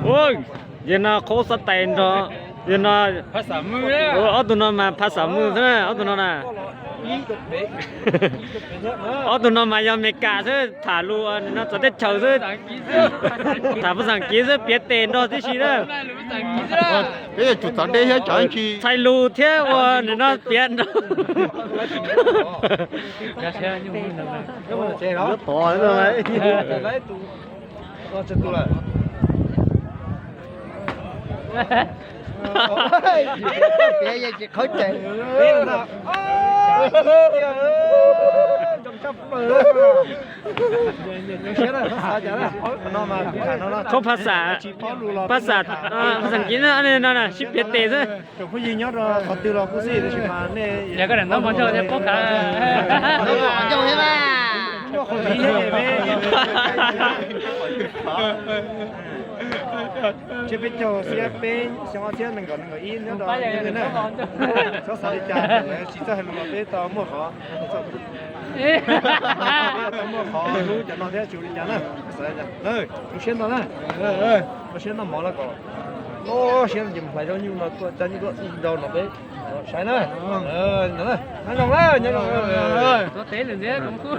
Ua, yog no qhov xav tais nrog, yog no, ob tug no mas phaj xav mws xwb na, ob tug no na. Ob tug no mas yog Meskas xwb, tham lus no txawv teb chaws xwb, tham phaj xav kiv xwb, piav tes nrog tib si na. Peb yuav tsum txav deb thiab, txhais lus thiab ua nim no piav nrog. Qhov phaj xav, phaj xav kiv no sib piav tes xwb. Tsoom phooj ywg nyob rau qhov twg los kuj xij, tab sis mas nej, yog koj niam ntxawm Mos Ntsaug thiab Pub Khav, tsiab peb caug xiab peb xyoo ob txhiab nees nkaum nees nkaum ib nyob rau na. Txhob xav li cas, tsis txawj hais lus los peb tau muaj qhov, tau muaj qhov hlub cov no thiab, tsis ua li cas na. Zoo siab ntau na, zoo siab noj mov los kom, zoo siab ntau, hlais zaub nyuj no tuaj, cab nyuj tuaj ib nrau no peb saib na. Nyob zoo na, nyob zoo.